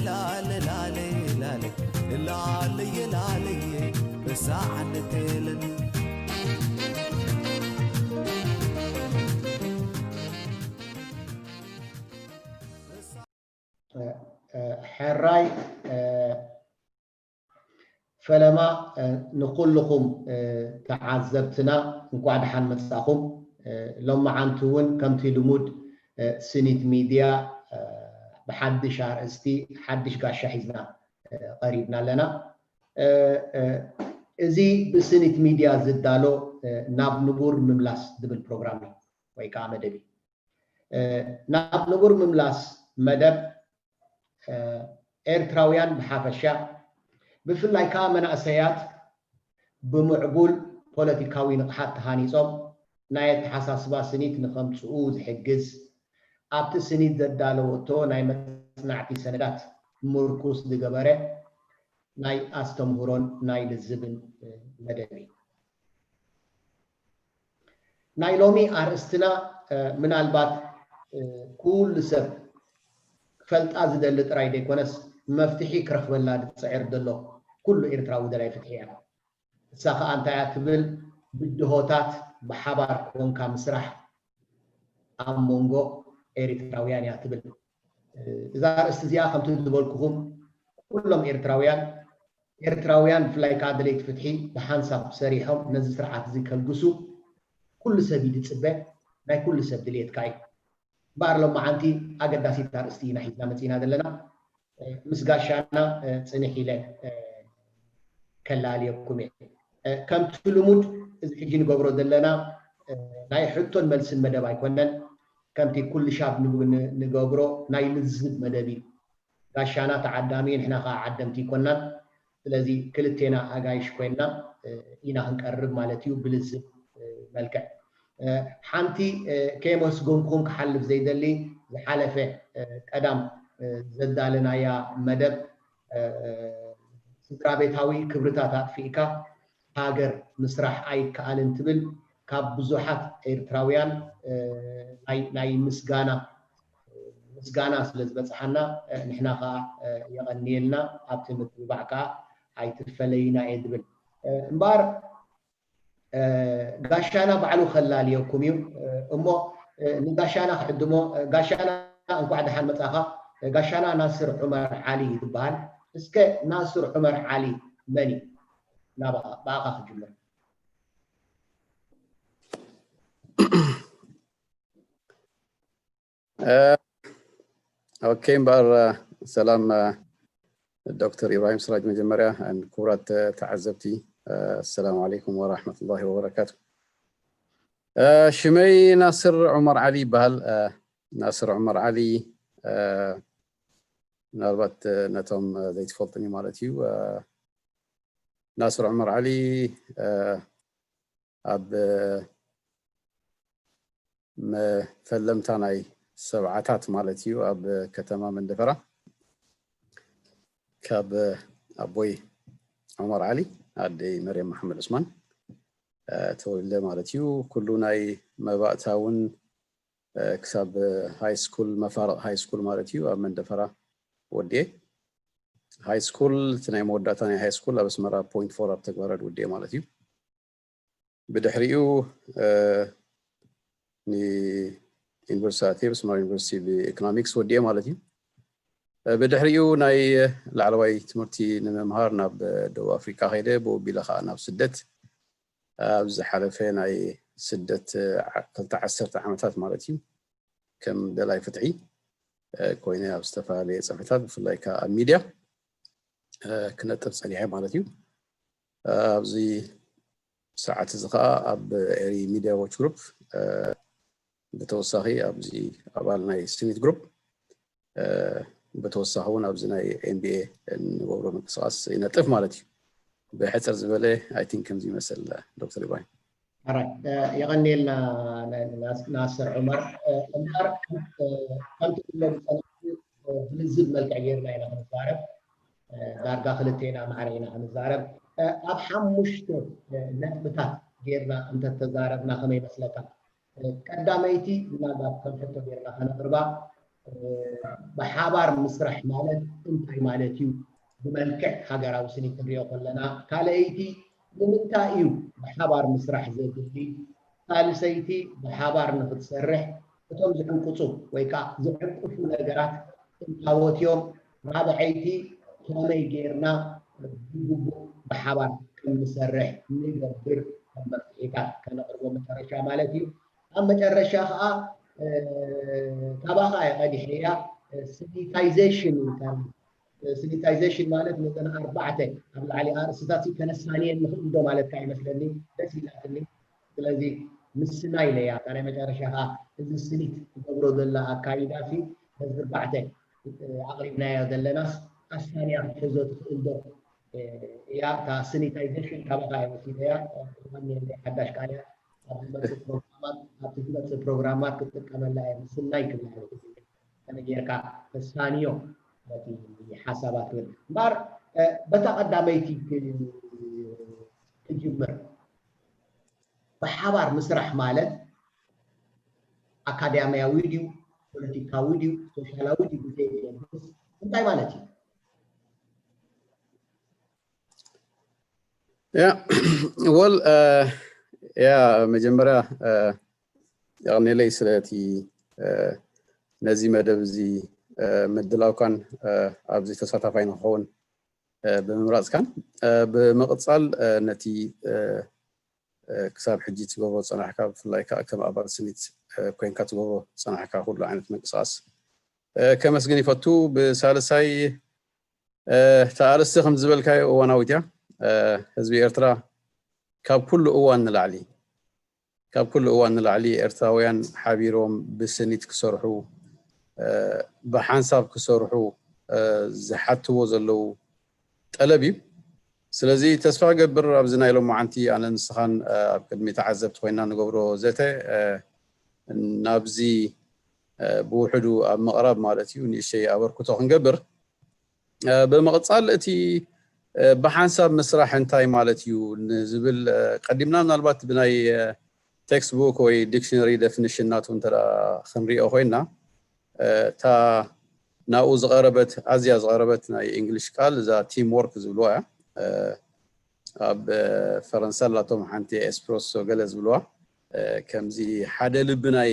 ላለ ላለ ላለ ላለ ላለ በሳዓነት የለን። ሕራይ ፈለማ ንኩልኹም ተዓዘብትና እንኳዕ ደሓን መጻኹም። ሎማዓንቲ እውን ከምቲ ልሙድ ስኒት ሚድያ ብሓድሽ ኣርእስቲ ሓድሽ ጋሻ ሒዝና ቀሪብና ኣለና። እዚ ብስኒት ሚድያ ዝዳሎ ናብ ንቡር ምምላስ ዝብል ፕሮግራም እዩ ወይ ከዓ መደብ እዩ። ናብ ንቡር ምምላስ መደብ ኤርትራውያን ብሓፈሻ ብፍላይ ከዓ መናእሰያት ብምዕቡል ፖለቲካዊ ንቕሓት ተሃኒጾም ናይ ኣተሓሳስባ ስኒት ንኸምጽኡ ዝሕግዝ ኣብቲ ስኒት ዘዳለወቶ ናይ መጽናዕቲ ሰነዳት ምርኩስ ዝገበረ ናይ ኣስተምህሮን ናይ ልዝብን መደብ እዩ። ናይ ሎሚ ኣርእስትና ምናልባት ኩሉ ሰብ ክፈልጣ ዝደሊ ጥራይ ዘይኮነስ መፍትሒ ክረኽበላ ዝፅዕር ዘሎ ኩሉ ኤርትራዊ ደላይ ፍትሒ እያ። እሳ ከዓ እንታይ እያ ትብል? ብድሆታት ብሓባር ኮንካ ምስራሕ ኣብ መንጎ ኤርትራውያን እያ ትብል። እዛ ኣርእስቲ እዚኣ ከምቲ ዝበልኩኹም ኩሎም ኤርትራውያን ኤርትራውያን ብፍላይ ከዓ ደለይቲ ፍትሒ ብሓንሳብ ሰሪሖም ነዚ ስርዓት እዚ ከልግሱ ኩሉ ሰብ እዩ ዝፅበ። ናይ ኩሉ ሰብ ድልየት ከዓ እዩ። እምበኣር ሎማዓንቲ ኣገዳሲት ኣርእስቲ ኢና ሒዝና መፂና ዘለና። ምስ ጋሻና ፅንሕ ኢለ ከላልየኩም እየ። ከምቲ ልሙድ እዚ ሕጂ ንገብሮ ዘለና ናይ ሕቶን መልስን መደብ ኣይኮነን። ከምቲ ኩሉ ሻብ ንገብሮ ናይ ልዝብ መደብ እዩ። ጋሻና ተዓዳሚ እዩ፣ ንሕና ከዓ ዓደምቲ ኣይኮናን። ስለዚ ክልቴና ኣጋይሽ ኮይና ኢና ክንቀርብ ማለት እዩ ብልዝብ መልክዕ። ሓንቲ ከየመስገንኩኹም ክሓልፍ ዘይደሊ ዝሓለፈ ቀዳም ዘዳለናያ መደብ ስድራ ቤታዊ ክብርታት ኣጥፊእካ ሃገር ምስራሕ ኣይከኣልን ትብል ካብ ብዙሓት ኤርትራውያን ናይ ምስጋና ምስጋና ስለ ዝበፅሓና ንሕና ከዓ የቐንየልና ኣብቲ ምትብባዕ ከዓ ኣይትፈለዩና እየ ዝብል እምበኣር ጋሻና ባዕሉ ከላልየኩም እዩ እሞ ንጋሻና ክዕድሞ ጋሻና እንኳዕ ደሓን መፃኻ ጋሻና ናስር ዑመር ዓሊ እዩ ዝበሃል እስከ ናስር ዑመር ዓሊ መን እዩ ናባኻ ብኣኻ ክጅምር ኦኬ እምበኣር ሰላም ዶክተር ኢብራሂም ስራጅ መጀመርያ ክቡራት ተዓዘብቲ ኣሰላሙ ዓለይኩም ወራሕመቱላሂ ወበረካቱ ሽመይ ናስር ዑመር ዓሊ ይበሃል ናስር ዑመር ዓሊ ምናልባት ነቶም ዘይትፈልጡኒ ማለት እዩ ናስር ዑመር ዓሊ ኣብ መፈለምታ ናይ ሰብዓታት ማለት እዩ ኣብ ከተማ መንደፈራ ካብ ኣቦይ ዑመር ዓሊ ኣደይ መርያም መሓመድ ዑስማን ተወልደ ማለት እዩ ኩሉ ናይ መባእታ እውን ክሳብ ሃይ ስኩል መፋረቕ ሃይ ስኩል ማለት እዩ ኣብ መንደፈራ ወድየ ሃይ ስኩል እቲ ናይ መወዳእታ ናይ ሃይ ስኩል ኣብ ኣስመራ ፖይንት ፎር ኣብ ተግባራድ ወድየ ማለት እዩ ብድሕሪኡ ንዩኒቨርሲቲ ኣስመራ ዩኒቨርሲቲ ብኢኮኖሚክስ ወድየ ማለት እዩ ብድሕሪኡ ናይ ላዕለዋይ ትምህርቲ ንምምሃር ናብ ደቡብ ኣፍሪካ ከይደ ብኡ ቢለ ከዓ ናብ ስደት ኣብ ዝሓለፈ ናይ ስደት ክልተ ዓሰርተ ዓመታት ማለት እዩ ከም ደላይ ፍትሒ ኮይነ ኣብ ዝተፈላለየ ፅሕፈታት ብፍላይ ከዓ ኣብ ሚድያ ክነጥፍ ፀኒሐ ማለት እዩ ኣብዚ ሰዓት እዚ ከዓ ኣብ ኤሪ ሚድያ ዎች ግሩፕ ብተወሳኺ ኣብዚ ኣባል ናይ ስኒት ግሩፕ ብተወሳኺ እውን ኣብዚ ናይ ኤምቢኤ ንገብሮ ምንቅስቃስ ይነጥፍ ማለት እዩ ብሕፅር ዝበለ ኣይቲንክ ከምዚ ይመስል ዶክተር ኢብራሂም የቐኒልና ናስር ዑመር እምበር ከምቲ ዝብሎ ዝፀናሕቲ ብልዝብ መልክዕ ጌርና ኢና ክንዛረብ ዳርጋ ክልቴና ማዕረ ኢና ክንዛረብ ኣብ ሓሙሽተ ነጥብታት ጌርና እንተተዛረብና ከመይ ይመስለካ ቀዳመይቲ ምናልባት ከም ሕቶ ጌርና ከነቕርባ ብሓባር ምስራሕ ማለት እንታይ ማለት እዩ? ብመልክዕ ሃገራዊ ስኒት ክንሪኦ ከለና፣ ካልኣይቲ ንምንታይ እዩ ብሓባር ምስራሕ ዘድሊ? ሳልሰይቲ ብሓባር ንክትሰርሕ እቶም ዝዕንቅፁ ወይ ከዓ ዝዕንቅፉ ነገራት እንታዎት እዮም? ራብዐይቲ ከመይ ጌርና ብግቡእ ብሓባር ከም ንሰርሕ ንገብር ከም መፍትሒታት ከነቕርቦ መጨረሻ ማለት እዩ። ኣብ መጨረሻ ከዓ ካባኻ እየ ቀዲሐያ። ስኒታይዜሽን ኢልካ፣ ስኒታይዜሽን ማለት ነዘን ኣርባዕተ ኣብ ላዕሊ ኣርእስታት ከነሳንየን ንኽእል ዶ ማለት ከዓ ይመስለኒ። ደስ ኢላትኒ። ስለዚ ምስና ኢለያ እታ ናይ መጨረሻ ከዓ እዚ ስኒት ትገብሮ ዘላ ኣካይዳ ሲ ነዚ ኣርባዕተ ኣቕሪብናዮ ዘለናስ ኣሳንያ ክትሕዞ ትኽእል ዶ? እያ እታ ስኒታይዜሽን ካባኻ እየ ወሲደያ። ሓዳሽ ቃል እያ። ኣብ ዝመፅእ ፕሮግራማት ኣብቲ ዝመፅእ ፕሮግራማት ክትጥቀመላ እየ። ምስናይ ክብላ ከመይ ጌርካ ተሳንዮ ነቲ ሓሳባት ክብል እምበኣር በታ ቀዳመይቲ ክጅምር። ብሓባር ምስራሕ ማለት ኣካዳሚያዊ ድዩ፣ ፖለቲካዊ ድዩ፣ ሶሻላዊ ድዩ ግዜ የብሉስ። እንታይ ማለት እዩ? ያ ወል ያ መጀመርያ የቕኔለይ ስለቲ ነዚ መደብ እዚ ምድላውካን ኣብዚ ተሳታፋይ ንክኸውን ብምምራፅካን። ብምቕፃል ነቲ ክሳብ ሕጂ ትገብሮ ዝፀናሕካ፣ ብፍላይ ከዓ ከም ኣባል ስኒት ኮይንካ ትገብሮ ዝፀናሕካ ኩሉ ዓይነት ምንቅስቃስ ከመስግን ይፈቱ። ብሳልሳይ እቲ ኣርእስቲ ከም ዝበልካዮ እዋናዊት እያ። ህዝቢ ኤርትራ ካብ ኩሉ እዋን ንላዕሊ ካብ ኩሉ እዋን ንላዕሊ ኤርትራውያን ሓቢሮም ብስኒት ክሰርሑ ብሓንሳብ ክሰርሑ ዝሓትዎ ዘለዉ ጠለብ እዩ። ስለዚ ተስፋ ገብር ኣብዚ ናይ ሎማዓንቲ ኣነ ንስኻን ኣብ ቅድሚ ተዓዘብቲ ኮይና ንገብሮ ዘተ ናብዚ ብውሕዱ ኣብ ምቕራብ ማለት እዩ ንእሽተይ ኣበርክቶ ክንገብር። ብምቕፃል እቲ ብሓንሳብ ምስራሕ እንታይ ማለት እዩ ንዝብል ቀዲምና ምናልባት ብናይ ቴክስት ቡክ ወይ ዲክሽነሪ ደፊኒሽን ናቱ እንተ ክንሪኦ ኮይና እታ ናብኡ ዝቐረበት ኣዝያ ዝቐረበት ናይ እንግሊሽ ቃል እዛ ቲም ወርክ ዝብልዋ እያ። ኣብ ፈረንሳ ላቶም ሓንቲ ኤስፕሮሶ ገለ ዝብልዋ ከምዚ ሓደ ልቢ ናይ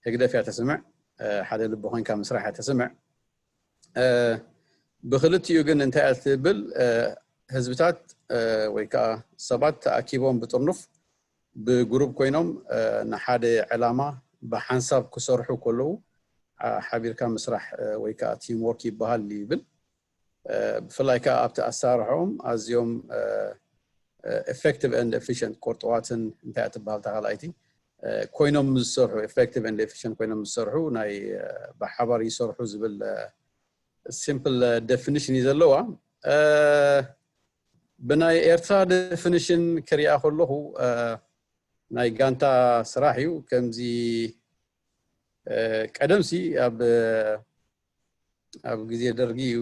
ህግደፍ እያ ተስምዕ፣ ሓደ ልቢ ኮይንካ ምስራሕ እያ ተስምዕ። ብክልቲኡ ግን እንታይ እያ ትብል? ህዝብታት ወይ ከዓ ሰባት ተኣኪቦም ብጥርኑፍ ብግሩፕ ኮይኖም ንሓደ ዕላማ ብሓንሳብ ክሰርሑ ከለዉ ሓቢርካ ምስራሕ ወይ ከዓ ቲም ወርክ ይበሃል ይብል። ብፍላይ ከዓ ኣብቲ ኣሰራርሕኦም ኣዝዮም effective and efficient፣ ቆርጥዋትን እንታይ እትበሃል ተኻላይቲ ኮይኖም ዝሰርሑ፣ effective and efficient ኮይኖም ዝሰርሑ ናይ ብሓባር ይሰርሑ ዝብል ሲምፕል ደፊኒሽን እዩ ዘለዋ። ብናይ ኤርትራ ደፊኒሽን ክሪኣ ከለኹ ናይ ጋንታ ስራሕ እዩ። ከምዚ ቀደምሲ ኣብ ኣብ ግዜ ደርጊ እዩ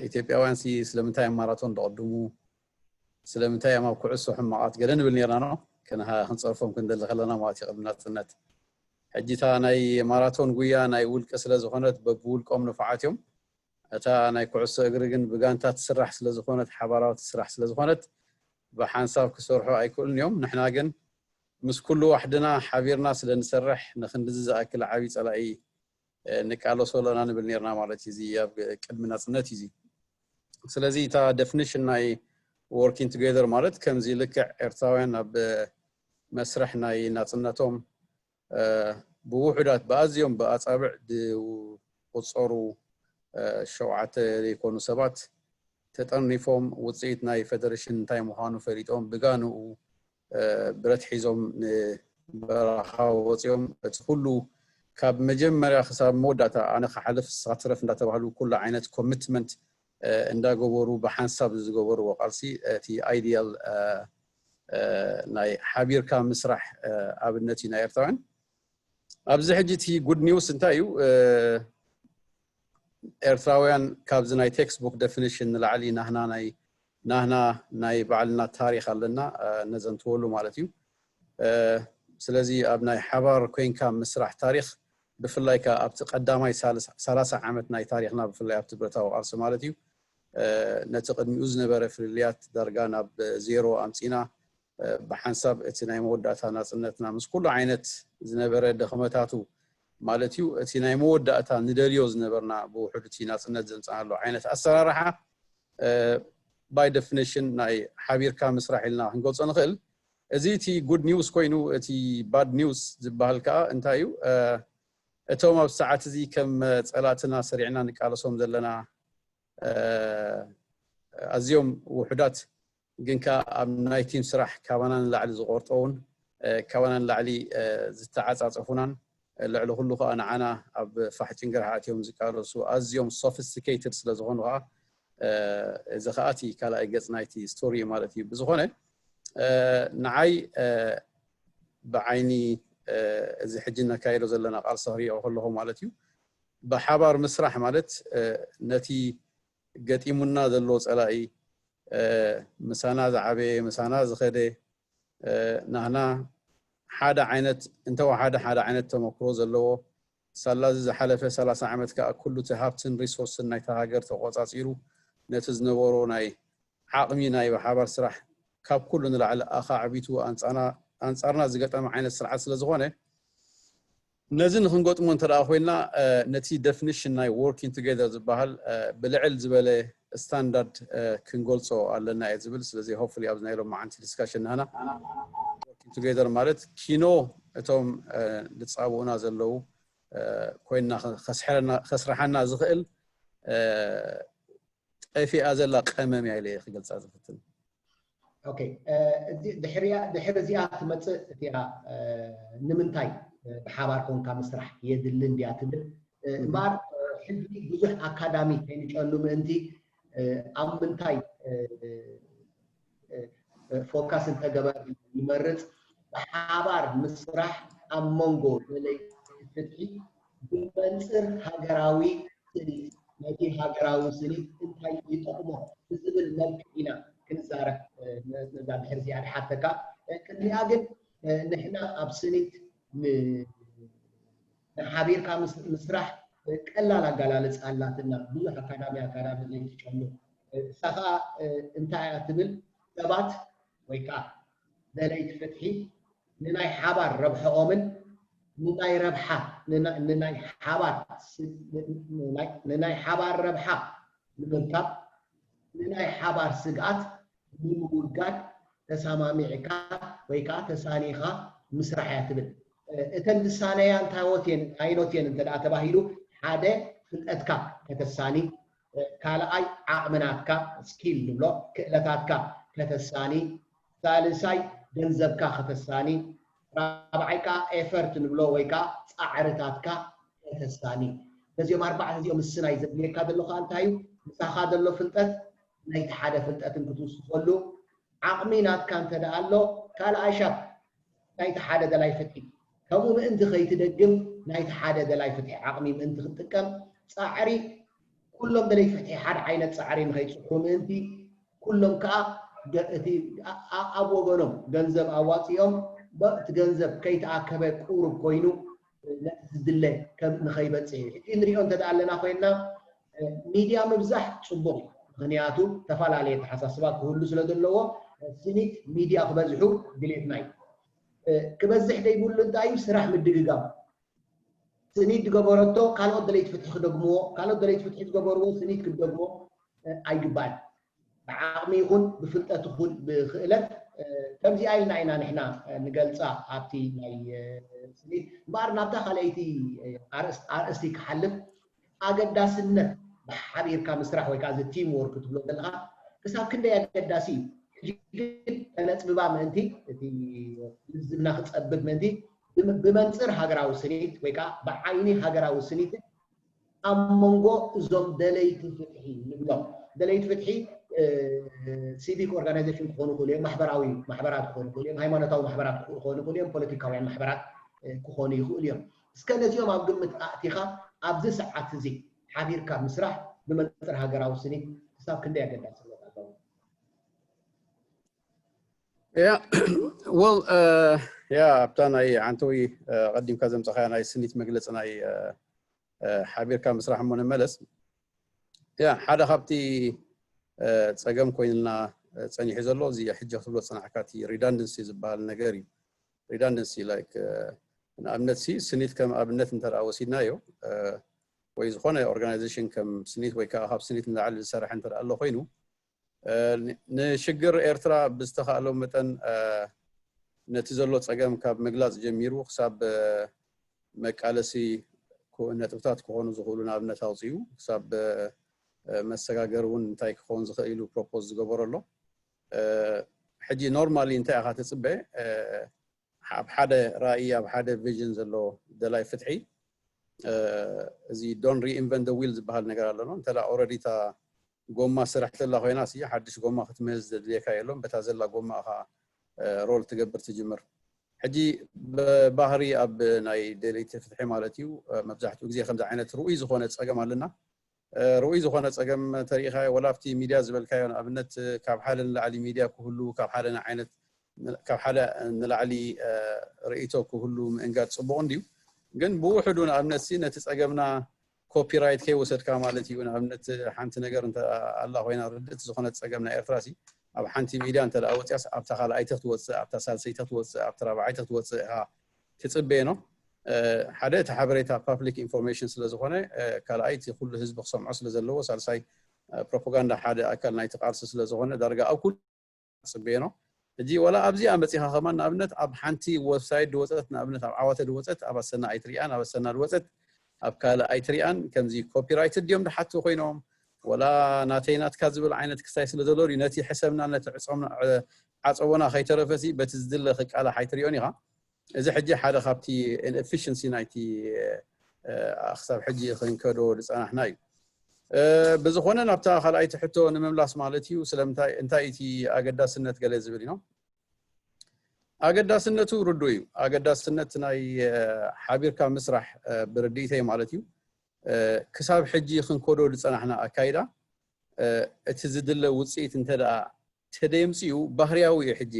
ኢትዮጵያውያን ሲ ስለምንታይ ኣብ ማራቶን ደቐድሙ፣ ስለምንታይ እዮም ኣብ ኩዕሶ ሕማቓት ገለ ንብል ነርና ነው። ክንፀርፎም ክንደሊ ከለና ማለት እዩ ቅድሚ ናፅነት። ሕጂ እታ ናይ ማራቶን ጉያ ናይ ውልቂ ስለ ዝኾነት በብውልቆም ንፉዓት እዮም። እታ ናይ ኩዕሶ እግሪ ግን ብጋንታ ትስራሕ ስለ ዝኾነት፣ ሓባራዊ ትስራሕ ስለ ዝኾነት ብሓንሳብ ክሰርሑ ኣይክእሉን እዮም። ንሕና ግን ምስ ኩሉ ዋሕድና ሓቢርና ስለ ንሰርሕ ንክንድዚ ዝኣክል ዓብዪ ፀላኢ ንቃለሶ ኣለና ንብል ነርና ማለት እዩ። እዚ ኣብ ቅድሚ ናፅነት እዩ። ስለዚ እታ ደፊኒሽን ናይ working together ማለት ከምዚ ልክዕ ኤርትራውያን ኣብ መስርሕ ናይ ናፅነቶም ብውሑዳት ብኣዝዮም ብኣፃብዕ ዝቁፀሩ ሸውዓተ ዘይኮኑ ሰባት ተጠርኒፎም ውፅኢት ናይ ፌደሬሽን እንታይ ምዃኑ ፈሊጦም ብጋንኡ ብረት ሒዞም ንበረኻ ወፂኦም እቲ ኩሉ ካብ መጀመርያ ክሳብ መወዳእታ ኣነ ክሓልፍ ንስኻ ትረፍ እንዳተባህሉ ኩሉ ዓይነት ኮሚትመንት እንዳገበሩ ብሓንሳብ ዝገበርዎ ቃልሲ እቲ ideal ናይ ሓቢርካ ምስራሕ ኣብነት እዩ ናይ ኤርትራውያን። ኣብዚ ሕጂ እቲ good news እንታይ እዩ? ኤርትራውያን ካብዚ ናይ ቴክስት ቡክ ደፊኒሽን ንላዕሊ ናህና ናይ ናህና ናይ ባዕልና ታሪኽ ኣለና ነዘንትወሉ ማለት እዩ። ስለዚ ኣብ ናይ ሓባር ኮይንካ ምስራሕ ታሪኽ ብፍላይ ከኣ ኣብቲ ቀዳማይ ሰላሳ ዓመት ናይ ታሪኽና ብፍላይ ኣብቲ ብረታዊ ቃልሲ ማለት እዩ ነቲ ቅድሚኡ ዝነበረ ፍልልያት ዳርጋ ናብ ዜሮ ኣምፂና ብሓንሳብ እቲ ናይ መወዳእታ ናፅነትና ምስ ኩሉ ዓይነት ዝነበረ ደኽመታቱ ማለት እዩ እቲ ናይ መወዳእታ ንደልዮ ዝነበርና ብውሕዱ እቲ ናፅነት ዘምፃናሉ ዓይነት ኣሰራርሓ by definition ናይ ሓቢርካ ምስራሕ ኢልና ክንገልፆ ንኽእል። እዚ እቲ good news ኮይኑ እቲ bad news ዝበሃል ከዓ እንታይ እዩ? እቶም ኣብ ሰዓት እዚ ከም ፀላእትና ሰሪዕና ንቃለሶም ዘለና ኣዝዮም ውሑዳት ግን ከዓ ኣብ ናይ ቲም ስራሕ ካባና ንላዕሊ ዝቆርጠውን ካባና ንላዕሊ ዝተዓፃፀፉናን ልዕሊ ኩሉ ከዓ ንዓና ኣብ ፋሕ ጭንግራሕ ኣትዮም ዝቃለሱ ኣዝዮም sophisticated ስለ ዝኾኑ ከዓ እዚ ከዓ እቲ ካልኣይ ገፅ ናይቲ ስቶሪ ማለት እዩ። ብዝኾነ ንዓይ ብዓይኒ እዚ ሕጂ ነካይዶ ዘለና ቃልሲ ክሪኦ ከለኹ ማለት እዩ ብሓባር ምስራሕ ማለት ነቲ ገጢሙና ዘሎ ፀላኢ ምሳና ዝዓበየ ምሳና ዝኸደ ናህና ሓደ ዓይነት እንተወሓደ ሓደ ዓይነት ተመክሮ ዘለዎ ሳላ እዚ ዝሓለፈ ሰላሳ ዓመት ከዓ ኩሉ እቲ ሃብትን ሪሶርስን ናይታ ሃገር ተቆፃፂሩ ነቲ ዝነበሮ ናይ ዓቕሚ ናይ ብሓባር ስራሕ ካብ ኩሉ ንላዕሊ ኣኻዕቢቱ ኣንፃርና ዝገጠመ ዓይነት ስርዓት ስለ ዝኾነ ነዚ ንክንገጥሞ እንተ ኮይና ነቲ definition ናይ working together ዝበሃል ብልዕል ዝበለ ስታንዳርድ ክንገልፆ ኣለና እየ ዝብል። ስለዚ hopefully ኣብዚ ናይ ሎማዓንቲ discussion ናህና working together ማለት ኪኖ እቶም ዝፃብኡና ዘለዉ ኮይና ከስርሓና ዝኽእል ጠፊኣ ዘላ ቀመም እያ ኢለ ክገልፃ ዝፍትን። ድሕሪ እዚኣ ትመፅእ እቲኣ ንምንታይ ብሓባር ኮንካ ምስራሕ የድሊ እንድያ ትብል እምበኣር ሕጂ ብዙሕ ኣካዳሚ ከይንጨኑ ምእንቲ ኣብ ምንታይ ፎካስ እንተገበር ይመርፅ ብሓባር ምስራሕ ኣብ መንጎ ደለይቲ ፍትሒ ብመንፅር ሃገራዊ ስኒት ነቲ ሃገራዊ ስኒት እንታይ ይጠቕሞ ብዝብል መልክዕ ኢና ክንዛረብ ነዛ ድሕር እዚኣ ድሓተካ ቅድሚኣ ግን ንሕና ኣብ ስኒት ንሓቢርካ ምስራሕ ቀላል ኣጋላልፃ ኣላትና ብዙሕ ኣካዳሚ ኣካዳሚ ዘይትጨምር እሳ ከዓ እንታይ እያ ትብል ሰባት ወይ ከዓ ደለይቲ ፍትሒ ንናይ ሓባር ረብሐኦምን ንናይ ረብሓ ንናይ ሓባር ንናይ ሓባር ረብሓ ንምርካብ ንናይ ሓባር ስግኣት ንምውጋድ ተሰማሚዕካ ወይ ከዓ ተሳኒኻ ምስራሕ እያ ትብል። እተን ዝሳነያ እንታይ ወትየን ኣይኖትየን እንተ ተባሂሉ ሓደ ፍልጠትካ ከተሳኒ ካልኣይ ዓቕሚ ናትካ ስኪል ንብሎ ክእለታትካ ከተሳኒ ሳልሳይ ገንዘብካ ከተሳኒ ራብዓይ ከዓ ኤፈርት ንብሎ ወይ ከዓ ፃዕርታትካ ከተሳኒ ነዚኦም ኣርባዕተ እዚኦም ምስናይ ዘድልየካ ዘሎ ከዓ እንታይ እዩ ምሳኻ ዘሎ ፍልጠት ናይቲ ሓደ ፍልጠትን ክትውስኸሉ ዓቕሚ ናትካ እንተ ደኣ ኣሎ ካልኣይ ሻብ ናይቲ ሓደ ደላይ ፍትሒ ከምኡ ምእንቲ ከይትደግም ናይቲ ሓደ ደላይ ፍትሒ ዓቕሚ ምእንቲ ክትጥቀም ፃዕሪ ኩሎም ደለይቲ ፍትሒ ሓደ ዓይነት ፃዕሪ ንኸይፅዕሩ ምእንቲ ኩሎም ከዓ እቲ ኣብ ወገኖም ገንዘብ ኣዋፂኦም እቲ ገንዘብ ከይተኣከበ ቁሩብ ኮይኑ ነቲ ዝድለ ከም ንኸይበፅሕ እዩ። ሕጂ ንሪኦ እንተ ኣለና ኮይንና ሚድያ ምብዛሕ ፅቡቕ እዩ። ምክንያቱ ተፈላለየ ተሓሳስባ ክህሉ ስለ ዘለዎ ስኒት ሚድያ ክበዝሑ ድሌትና እዩ። ክበዝሕ ዘይብሉ እንታይ እዩ ስራሕ ምድግጋም ስኒት ዝገበረቶ ካልኦት ደለይቲ ፍትሒ ክደግምዎ ካልኦት ደለይቲ ፍትሒ ዝገበርዎ ስኒት ክትደግሞ ኣይግባእን። ብዓቕሚ ይኹን ብፍልጠት ይኹን ብክእለት ከምዚኣ ኢልና ኢና ንሕና ንገልፃ ኣብቲ ናይ ስኒት እምበኣር ናብታ ካልኣይቲ ኣርእስቲ ክሓልፍ ኣገዳስነት ብሓቢርካ ምስራሕ ወይ ከዓ እዚ ቲም ወርክ ትብሎ ዘለካ ክሳብ ክንደይ ኣገዳሲ እዩ። ሕጂ ግን ተነፅብባ ምእንቲ እቲ ልዝብና ክፀብብ ምእንቲ ብመንፅር ሃገራዊ ስኒት ወይ ከዓ ብዓይኒ ሃገራዊ ስኒት ኣብ መንጎ እዞም ደለይቲ ፍትሒ ንብሎም ደለይቲ ፍትሒ ሲቪክ ኦርጋናይዜሽን ክኾኑ ይኽእሉ እዮም፣ ማሕበራዊ ማሕበራት ክኾኑ ይኽእሉ እዮም፣ ሃይማኖታዊ ማሕበራት ክኾኑ ይኽእሉ እዮም፣ ፖለቲካውያን ማሕበራት ክኾኑ ይኽእሉ እዮም። እስከ ነዚኦም ኣብ ግምት ኣእቲኻ ኣብዚ ሰዓት እዚ ሓቢርካ ምስራሕ ብመንፅር ሃገራዊ ስኒት ክሳብ ክንደይ ኣገዳስነት ኣለዎ? Yeah, well, uh, ያ ኣብታ ናይ ዓንተዊ ቀዲምካ ዘምፀኻያ ናይ ስኒት መግለፂ ናይ ሓቢርካ ምስራሕ እሞ ንመለስ። ያ ሓደ ካብቲ ፀገም ኮይንና ፀኒሑ ዘሎ እዚ ሕጂ ክትብሎ ዝፀናሕካ እቲ ሪዳንደንሲ ዝበሃል ነገር እዩ። ሪዳንደንሲ ላይክ ንኣብነት ሲ ስኒት ከም ኣብነት እንተ ወሲድናዮ ወይ ዝኾነ ኦርጋናይዜሽን ከም ስኒት ወይ ከዓ ካብ ስኒት ንላዕሊ ዝሰርሐ እንተ ኣሎ ኮይኑ ንሽግር ኤርትራ ብዝተኻእሎ መጠን ነቲ ዘሎ ፀገም ካብ ምግላፅ ጀሚሩ ክሳብ መቃለሲ ነጥብታት ክኾኑ ዝኽእሉ ንኣብነት ኣውፅኡ ክሳብ መሰጋገር እውን እንታይ ክኸውን ዝኽእል ኢሉ ፕሮፖዝ ዝገበሮ ኣሎ። ሕጂ ኖርማሊ እንታይ ኢኻ ትፅበ ኣብ ሓደ ራእይ ኣብ ሓደ ቪዥን ዘሎ ደላይ ፍትሒ እዚ don't reinvent the wheel ዝበሃል ነገር ኣለኖ እንተ ኦረዲ እታ ጎማ ስራሕ ተላ ኮይና ሲ ሓድሽ ጎማ ክትምህዝ ዘድልየካ የሎም በታ ዘላ ጎማ ኢኻ ሮል ትገብር ትጅምር። ሕጂ ብባህሪ ኣብ ናይ ደለይቲ ፍትሒ ማለት እዩ መብዛሕትኡ ግዜ ከምዚ ዓይነት ርኡይ ዝኾነ ፀገም ኣለና። ርኡይ ዝኾነ ፀገም ተሪኢኻ ወላ ኣብቲ ሚድያ ዝበልካዮ ንኣብነት ካብ ሓደ ንላዕሊ ሚድያ ክህሉ ካብ ሓደ ዓይነት ካብ ሓደ ንላዕሊ ርእይቶ ክህሉ ምእንጋድ ፅቡቕ እንድዩ። ግን ብውሕዱ ንኣብነት ሲ ነቲ ፀገምና ኮፒራይት ከይወሰድካ ማለት እዩ። ንኣብነት ሓንቲ ነገር ኣላ ኮይና ርድእቲ ዝኾነት ፀገም ናይ ኤርትራ ሲ ኣብ ሓንቲ ሚድያ እንተ ወፅያስ ኣብታ ካልኣይቲ ክትወፅእ ኣብታ ሳልሰይቲ ክትወፅእ ኣብታ ራብዓይቲ ክትወፅእ ኢኻ ትፅበየኖ። ሓደ እቲ ሓበሬታ ፓብሊክ ኢንፎርሜሽን ስለ ዝኾነ፣ ካልኣይ እቲ ኩሉ ህዝቢ ክሰምዖ ስለ ዘለዎ፣ ሳልሳይ ፕሮፓጋንዳ ሓደ ኣካል ናይቲ ቃልሲ ስለ ዝኾነ ዳርጋ ኣብ ኩሉ ክፅበየኖ። ሕጂ ዋላ ኣብዚኣ መፂኻ ከማን ንኣብነት ኣብ ሓንቲ ዌብሳይት ድወፀት ንኣብነት ኣብ ዓዋተ ድወፀት ኣብ ኣሰና ኣይትሪኣን ኣብ ኣሰና ድወፀት ኣብ ካልእ ኣይትሪኣን ከምዚ ኮፒራይት ድዮም ድሓቱ ኮይኖም ወላ ናተይ ናትካ ዝብል ዓይነት ክስታይ ስለ ዘሎ ድዩ ነቲ ሕሰምና ነቲ ዓፀቦና ከይተረፈሲ በቲ ዝድለ ክቃላሕ ኣይትሪኦን ኢኻ። እዚ ሕጂ ሓደ ካብቲ ኢንኤፊሽንሲ ናይቲ ክሳብ ሕጂ ክንከዶ ዝፀናሕና እዩ። ብዝኾነ ናብታ ካልኣይቲ ሕቶ ንምምላስ ማለት እዩ ስለምንታይ እንታይ እቲ ኣገዳስነት ገለ ዝብል ኢኖ ኣገዳስነቱ ርዱ እዩ። ኣገዳስነት ናይ ሓቢርካ ምስራሕ ብርድኢተይ ማለት እዩ ክሳብ ሕጂ ክንከዶ ዝፀናሕና ኣካይዳ እቲ ዝድለ ውፅኢት እንተ ተደምፅኡ ባህርያዊ እዩ። ሕጂ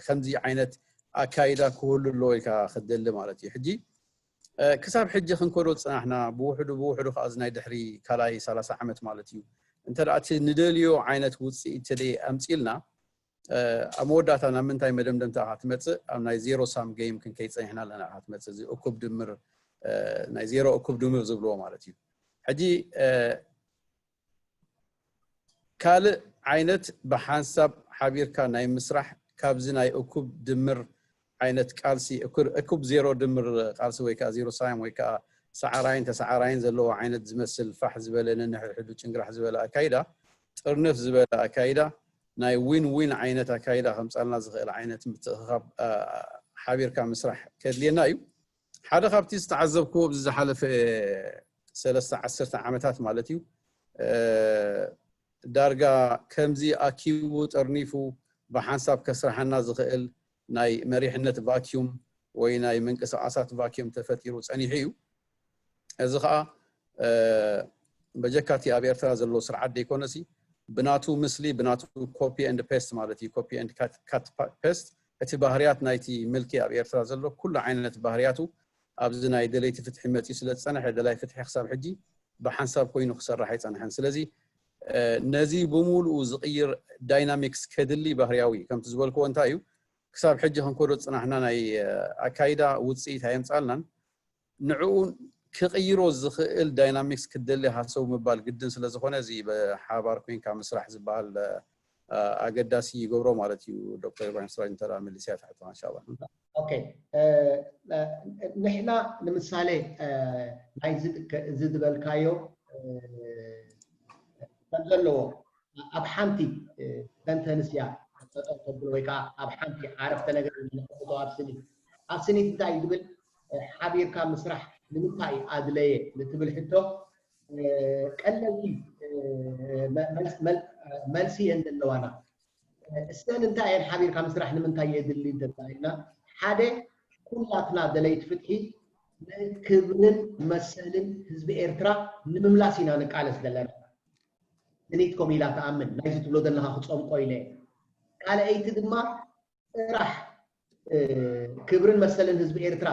ከምዚ ዓይነት ኣካይዳ ክህሉ ኣለዎ ኢልካ ክትደሊ ማለት እዩ። ሕጂ ክሳብ ሕጂ ክንከዶ ዝፅናሕና ብውሕዱ ብውሕዱ ከዓ ናይ ድሕሪ ካልኣይ ሰላሳ ዓመት ማለት እዩ እንተ እቲ ንደልዮ ዓይነት ውፅኢት ተደ ኣምፂልና ኣብ መወዳእታ ናብ ምንታይ መደምደምታ ኢኻ ትመፅእ? ኣብ ናይ ዜሮ ሳም ገይም ክንከይድ ፀኒሕና ኣለና ኢኻ ትመፅእ። እዚ እኩብ ድምር ናይ ዜሮ እኩብ ድምር ዝብልዎ ማለት እዩ። ሕጂ ካልእ ዓይነት ብሓንሳብ ሓቢርካ ናይ ምስራሕ ካብዚ ናይ እኩብ ድምር ዓይነት ቃልሲ እኩብ ዜሮ ድምር ቃልሲ ወይ ከዓ ዜሮ ሳይም ወይ ከዓ ሰዓራይን ተሰዓራይን ዘለዎ ዓይነት ዝመስል ፋሕ ዝበለ ነንሕድሕዱ ጭንግራሕ ዝበለ ኣካይዳ ጥርንፍ ዝበለ ኣካይዳ ናይ ዊን ዊን ዓይነት ኣካይዳ ከምፃልና ዝኽእል ዓይነት ምትእኽኻብ ሓቢርካ ምስራሕ ከድልየና እዩ። ሓደ ካብቲ ዝተዓዘብክዎ ኣብዚ ዝሓለፈ ሰለስተ ዓሰርተ ዓመታት ማለት እዩ ዳርጋ ከምዚ ኣኪቡ ጠርኒፉ ብሓንሳብ ከስርሓና ዝኽእል ናይ መሪሕነት ቫኪዩም ወይ ናይ ምንቅስቃሳት ቫኪዩም ተፈጢሩ ፀኒሑ እዩ። እዚ ከዓ በጀካቲ ኣብ ኤርትራ ዘሎ ስርዓት ደይኮነሲ ብናቱ ምስሊ ብናቱ ኮፒ ኤንድ ፔስት ማለት እዩ ኮፒ ኤንድ ካት ፔስት እቲ ባህርያት ናይቲ ምልኪ ኣብ ኤርትራ ዘሎ ኩሉ ዓይነት ባህርያቱ ኣብዚ ናይ ደለይቲ ፍትሒ መፅኡ ስለ ዝፀነሐ ደላይ ፍትሒ ክሳብ ሕጂ ብሓንሳብ ኮይኑ ክሰርሕ ኣይፀንሐን። ስለዚ ነዚ ብምሉኡ ዝቕይር ዳይናሚክስ ከድሊ ባህርያዊ ከምቲ ዝበልክዎ እንታይ እዩ ክሳብ ሕጂ ክንኮዶ ዝፅናሕና ናይ ኣካይዳ ውፅኢት ኣየምፃልናን ንዕኡ ክቕይሮ ዝኽእል ዳይናሚክስ ክደሊ ሃሰው ምባል ግድን ስለ ዝኾነ እዚ ብሓባር ኮይንካ ምስራሕ ዝበሃል ኣገዳሲ ይገብሮ ማለት እዩ። ዶክተር ኢብራሂም ስራጅ እንተ መሊስያ ትሕቶ እንሻላ። ኦኬ ንሕና ንምሳሌ ናይ እዚ ዝበልካዮ ከም ዘለዎ ኣብ ሓንቲ ሰንተንስ እያ ጠጠው ተብሎ ወይ ከዓ ኣብ ሓንቲ ዓረፍተ ነገር ንሕቶ ኣብ ስኒት ኣብ ስኒት እንታይ እዩ ዝብል ሓቢርካ ምስራሕ ንምንታይ ኣድለየ ንትብል ሕቶ ቀለልቲ መልሲ እየን ዘለዋና። እሰን እንታይ እየን ሓቢርካ ምስራሕ ንምንታይ የድሊ እንተባሂልና ሓደ ኩላትና ደለይቲ ፍትሒ ንክብርን መሰልን ህዝቢ ኤርትራ ንምምላስ ኢና ንቃለስ ዘለና። ስኒት ከምኡ ኢላ ትኣምን ናይዚ ትብሎ ዘለኻ ክፀምቆ ኢለ ካልኣይቲ ድማ ጥራሕ ክብርን መሰልን ህዝቢ ኤርትራ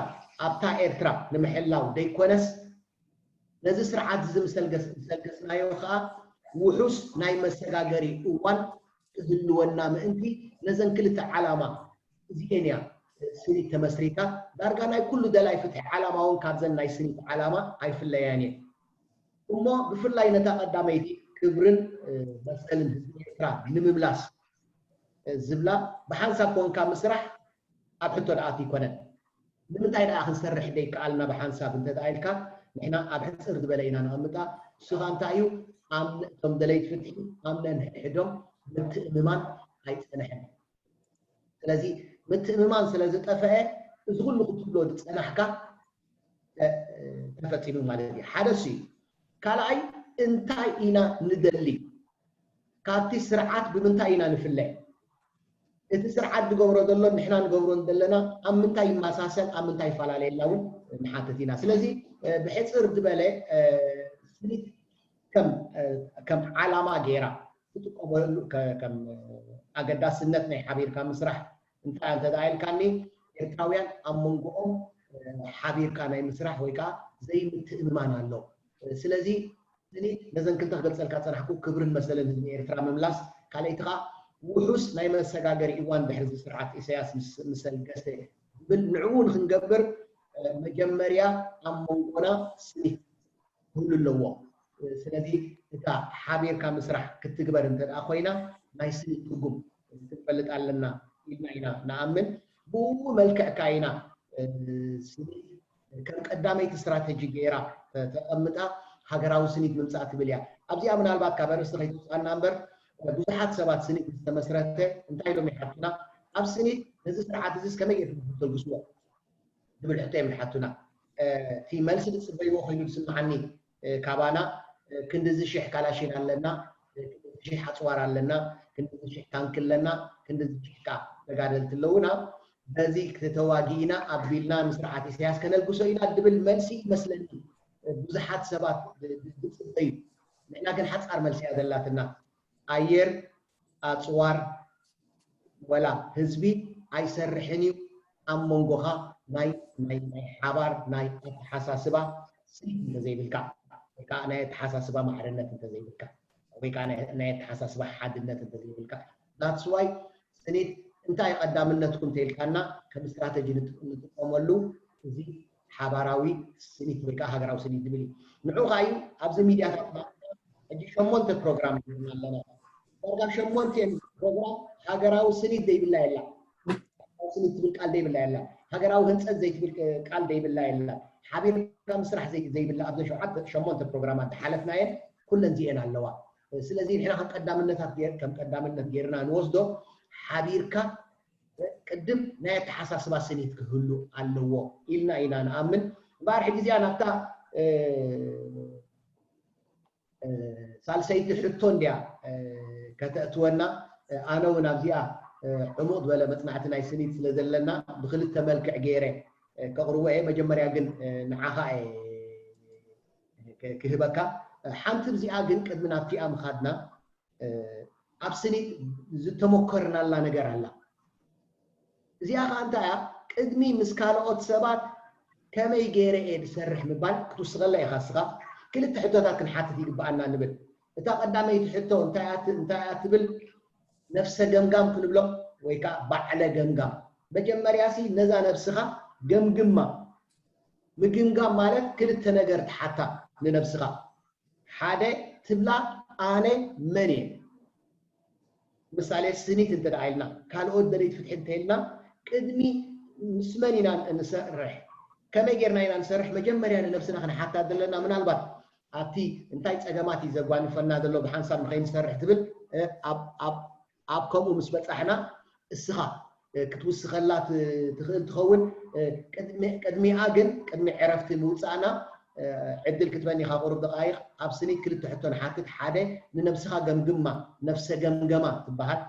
ኣብታ ኤርትራ ንምሕላው ደይኮነስ፣ ነዚ ስርዓት እዚ ምስ ኣልገስናዮ ከዓ ውሑስ ናይ መሰጋገሪ እዋን ክህልወና ምእንቲ፣ ነዘን ክልተ ዓላማ እዚኤን እያ ስኒት ተመስሪታ። ዳርጋ ናይ ኩሉ ደላይ ፍትሒ ዓላማ እውን ካብዘን ናይ ስኒት ዓላማ ኣይፍለያን እየን። እሞ ብፍላይ ነታ ቀዳመይቲ ክብርን መሰልን ህዝቢ ኤርትራ ንምምላስ ዝብላ ብሓንሳብ ኮንካ ምስራሕ ኣብ ሕቶ ደኣ ኣይኮነን። ንምንታይ ደኣ ክንሰርሕ ደይከኣልና ብሓንሳብ እንተ ደኣ ኢልካ፣ ንሕና ኣብ ሕጽር ዝበለ ኢና ነቐምጣ። እሱ ኸኣ እንታይ እዩ? ኣም-፣ እቶም ደለይቲ ፍትሒ ኣብ ነንሕድሕዶም ምትእምማን ኣይጸንሐን። ስለዚ ምትእምማን ስለ ዝጠፍአ፣ እዚ ኩሉ ክትብሎ ዝጸናሕካ፣ እ፣ ተፈጺሙ ማለት እዩ። ሓደ እሱ እዩ። ካልኣይ፣ እንታይ ኢና ንደሊ? ካብቲ ስርዓት ብምንታይ ኢና ንፍለ? እቲ ስርዓት ዝገብሮ ዘሎ ንሕና ንገብሮ ዘለና ኣብ ምንታይ ይመሳሰል፣ ኣብ ምንታይ ይፈላለየላ እውን ንሓትት ኢና። ስለዚ፣ እ፣ ብሕጽር ዝበለ፣ እ፣ ስኒት ከም፣ እ፣ ከም ዓላማ ገይራ ትጥቀመሉ ከ-፣ ከም ኣገዳስነት ናይ ሓቢርካ ምስራሕ እንታይ እንተ ደኣ ኢልካኒ፣ ኤርትራውያን ኣብ መንጎኦም፣ እ፣ ሓቢርካ ናይ ምስራሕ ወይ ከዓ ዘይምትእምማን ኣሎ። እ፣ ስለዚ ስኒት ነዘን ክልተ ክገልጸልካ ጸናሕኩ፣ ክብርን መሰልን ህዝቢ ኤርትራ ምምላስ፣ ካልኣይቲ ከዓ ውሑስ ናይ መሰጋገሪ እዋን ድሕሪ እዚ ስርዓት ኢሳያስ ምስ፣ ምስ ኣልገሰ ዝብል ንዕኡ ንክንገብር፣ እ፣ መጀመርያ ኣብ መንጎና ስኒት ክህሉ ኣለዎ። ስለዚ እታ ሓቢርካ ምስራሕ ክትግበር እንተ ደኣ ኮይና ናይ ስኒት ትርጉም ክንፈልጥ ኣለና ኢልና ኢና ንኣምን። ብኡ መልክዕ ከኣ ኢና፣ እ፣ ስኒት ከም ቀዳመይቲ ስትራተጂ ገይራ ተ-፣ ተቐምጣ ሃገራዊ ስኒት ምምጻእ ትብል እያ። ኣብዚኣ ምናልባት ካብ ኣርእስቲ ከይትውጽኣና እምበር፣ እ፣ ብዙሓት ሰባት ስኒት ዝተመስረተ እንታይ ኢሎም ይሓቱና? ኣብ ስኒት ነዚ ስርዓት እዚስ ከመይ ጌርኩም ክትተልግስዎ? ዝብል ሕቶ እዮም ዝሓቱና። እ፣ እቲ መልሲ ዝጽበይዎ ኮይኑ ዝስምዓኒ፣ እ፣ ካባና፣ እ፣ ክንድዚ ሽሕ ካላሽን ኣለና፣ እ፣ ክንድዚ ሽሕ ኣጽዋር ኣለና፣ ክንድዚ ሽሕ ታንክ ኣለና፣ ክንድዚ ሽሕ ከኣ ተጋደልቲ ኣለዉና፣ በዚ ተተዋጊእና ኣቢልና ንስርዓት ኢሳያስ ከነልግሶ ኢና ዝብል መልሲ ይመስለኒ፣ እ፣ ብዙሓት ሰባት ዝ-፣ ዝ-፣ ዝጽበዩ። ንሕና ግን ሓጻር መልሲ እያ ዘላትና። ኣየር፣ ኣጽዋር፣ ወላ ህዝቢ ኣይሰርሕን እዩ ኣብ መንጎኻ ናይ፣ ናይ፣ ናይ ሓባር ናይ ኣተሓሳስባ ስኒት እንተዘይብልካ፣ ወይ ከዓ ናይ ኣተሓሳስባ ማዕርነት እንተዘይብልካ፣ ወይ ከዓ ናይ፣ ናይ ኣተሓሳስባ ሓድነት እንተዘይብልካ። That's why ስኒት እንታይ ቀዳምነትኩም ተይልካና ከም ስትራተጂ ንጥ-፣ ንጥቀመሉ እዚ ሓባራዊ ስኒት ወይ ከዓ ሃገራዊ ስኒት ዝብል እዩ። ንዑ ከዓ እዩ ኣብዚ ሚድያታት ሕጂ ሸሞንተ ፕሮግራም ኣለና። ዳርጋ ሸሞንተ ፕሮግራም ሃገራዊ ስኒት ዘይብላ የላ። ሃገራዊ ስኒት ትብል ቃል ዘይብላ የላ። ሃገራዊ ህንፀት ዘይትብል ቃል ዘይብላ የላ። ሓቢርካ ምስራሕ ዘይ-፣ ዘይብላ ኣብዘን ሸውዓተ፣ ሸሞንተ ፕሮግራማት ዝሓለፍናየን ኩለን እዚኤን ኣለዋ። ስለዚ ንሕና ከም ቀዳምነታት ጌር-፣ ከም ቀዳምነት ጌርና ንወስዶ ሓቢርካ ቅድም ናይ ኣተሓሳስባ ስኒት ክህሉ ኣለዎ ኢልና ኢና ንኣምን። እምበኣር ሕጂ እዚኣ ናብታ፣ እ፣ እ፣ ሳልሰይቲ ሕቶ እንድያ፣ እ፣ ከተእትወና። እ፣ ኣነ እውን ኣብዚኣ፣ እ፣ ዕሙቕ ዝበለ መጽናዕቲ ናይ ስኒት ስለ ዘለና ብክልተ መልክዕ ገይረ፣ እ፣ ከቕርቦ እየ። መጀመርያ ግን፣ እ፣ ንዓኻ እየ ክ-፣ ክህበካ። እ፣ ሓንቲ እዚኣ ግን ቅድሚ ናብቲኣ ምኻድና፣ እ፣ ኣብ ስኒት ዝተሞከርናላ ነገር ኣላ። እዚኣ ኸዓ እንታይ እያ? ቅድሚ ምስ ካልኦት ሰባት ከመይ ገይረ እየ ዝሰርሕ ምባል ክትውስኸላ ኢኻ እስኻ። ክልተ ሕቶታት ክንሓትት ይግብኣና ንብል። እታ ቀዳመይቲ ሕቶ እንታይ እያ ት-፣ እንታይ እያ ትብል? ነፍሰ ገምጋም ክንብሎ ወይ ከዓ ባዕለ ገምጋም። መጀመርያ ሲ ነዛ ነብስኻ ገምግማ። ምግምጋም ማለት ክልተ ነገር ትሓታ ንነብስኻ። ሓደ ትብላ፣ ኣነ መን እየ? ምሳሌ ስኒት እንተ ደኣ ኢልና፣ ካልኦት ደለይቲ ፍትሒ እንተ ኢልና፣ ቅድሚ ምስ መን ኢና ንሰርሕ? ከመይ ጌርና ኢና ንሰርሕ? መጀመርያ ንነብስና ክንሓታ ዘለና፣ ምናልባት ኣብቲ እንታይ ጸገማት እዩ ዘጓንፈና ዘሎ ብሓንሳብ ንኸይንሰርሕ ትብል፣ እ፣ ኣብ፣ ኣብ፣ ኣብ ከምኡ ምስ በጻሕና፣ እስኻ፣ እ፣ ክትውስኸላ ት-፣ ትኽእል ትኸውን። እ፣ ቅድሚ-፣ ቅድሚኣ ግን፣ ቅድሚ ዕረፍቲ ምውጻእና፣ እ፣ ዕድል ክትበኒ ኢኻ ቁሩብ ደቓይቕ። ኣብ ስኒት ክልተ ሕቶ ንሓትት። ሓደ፣ ንነብስኻ ገምግማ፣ ነፍሰ ገምገማ ትበሃል።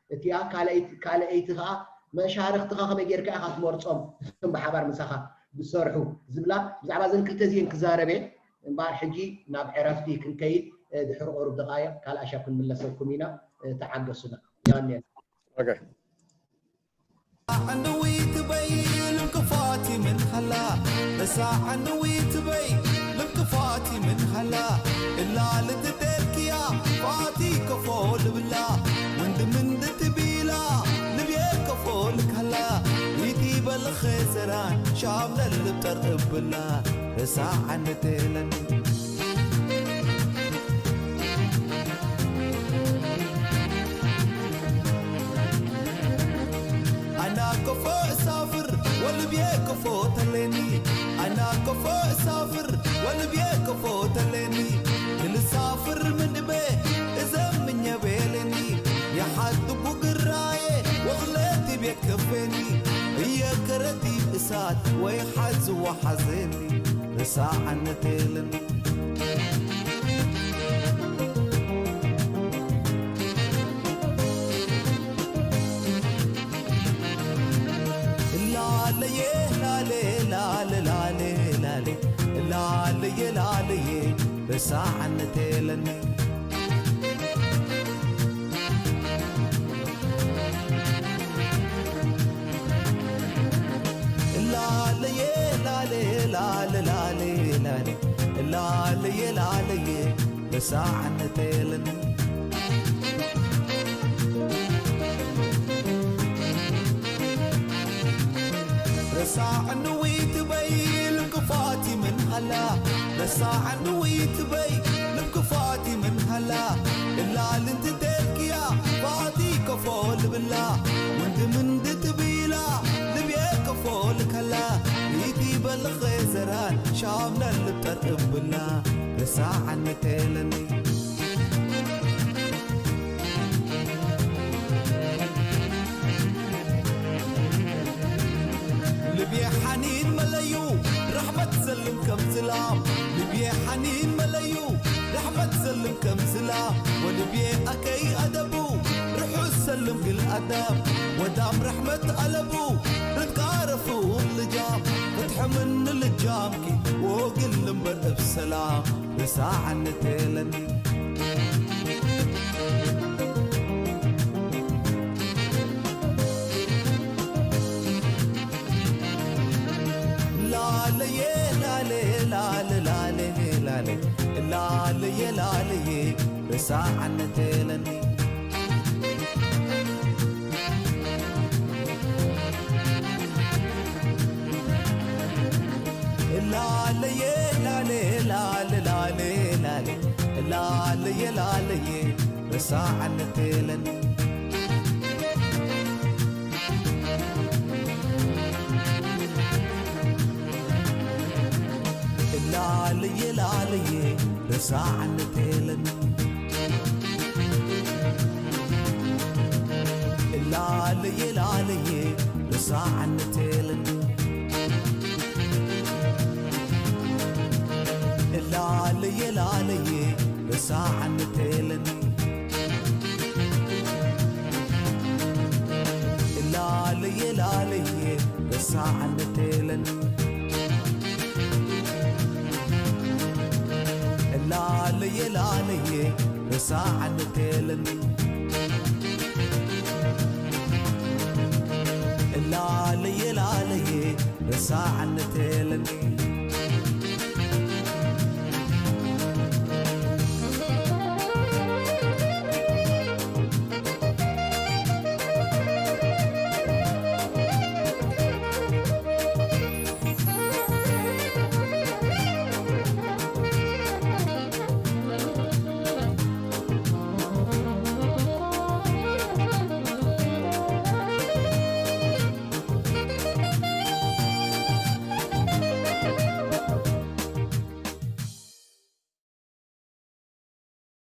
እቲኣ ካልኣይቲ፣ ካልኣይቲ ኸኣ መሻርኽትኻ ከመይ ጌርካ ኢኻ ትመርጾም፣ እቶም ብሓባር ምሳኻ ዝሰርሑ ዝብላ። ብዛዕባ እዘን ክልተ እዚኤን ክዛረብ እየ። እምበኣር ሕጂ ናብ ዕረፍቲ ክንከይድ፣ እ፣ ድሕሪ ቁሩብ ደቓይቕ ካልእ ኣሻብ ክንምለሰልኩም ኢና። እ፣ ተዓገሱና። የቐንየልና። ኦኬ። ዕንድዊት በይ ልምክፋቲ ምን ኸላ፣ እሳ ዕንድዊት በይ ልምክፋቲ ምን ኸላ፣ እላ ልትደልክያ ፋቲ ከፎ ልብላ፣ ወንድም እንድትቢላ ልብየ ከፎ ልከላ፣ ኢቲ በልኸ ዘራን ሻምለል ልብጠር እብላ፣ እሳ ዕንድቴለኒ። ኣና ከፎ እሳፍር ወልብየ ከፎ ተለኒ፣ ኣና ከፎ እሳፍር ወልብየ ከፎ ተለኒ፣ ክልሳፍር ምንድበ እዘምኘ ቤለኒ፣ የሓጥቡ ግራየ ወቕለቲ ቤት ከፌኒ፣ እየ ከረዲ እሳት ወይ ሓዝዎ ሓዘኒ፣ ርሳዓነቴለኒ። ላለየ ላለ ላለ ላለ ላለ ላለየ ላለየ በሳዕነቴለኒ። ላለየ ላለ ላለ ላለ ላለ ላለየ ላለየ በሳዕነቴለኒ። ረሳዕ ንዊት በይ ልብክፋቲ ምን ሃላ፣ ረሳዕ ንዊት በይ ልብክፋቲ ምን ሃላ፣ እላ ልንትቴልክያ ባቲ ከፎ ልብላ፣ ወንድም እንድትብላ ልብየ ከፎ ልከላ፣ ኢቲ በልኸ ዘራን ሻምና ልብጠር እብላ፣ ረሳዕ ንቴለኒ። ልብየ ሓኒን መለዩ ራሕመት ዘልም ከም ዝላም፣ ልብየ ሓኒን መለዩ ራሕመት ዘልም ከም ዝላም፣ ወልብየ ኣከይ ኣደቡ ርሑስ ሰልም ግል ኣዳም፣ ወዳም ራሕመት ኣለቡ ርትቃረፉ ልጃም፣ ፍትሐምን ልጃምኪ ወግል እምበር እብ ሰላም፣ ርሳዓነቴለኒ። ላለየ ላለ ላለ ላለ ላለ ላለየ ላለየ ርሳዓነቴለኒ። ላለየ ላለ ላለ ላለ ላለ ላለየ ላለየ ርሳዓነቴለኒ። ላለየ ላለየ ርሳዓነቴለኒ። ላለየ ላለየ ርሳዓነቴለኒ። ላለየ ላለየ ርሳዓነቴለኒ። ላለየ ላለየ ርሳዓነቴለኒ። ላለየ ላለየ ርሳዓነቴለኒ። ላለየ ላለየ ርሳዓነቴለኒ።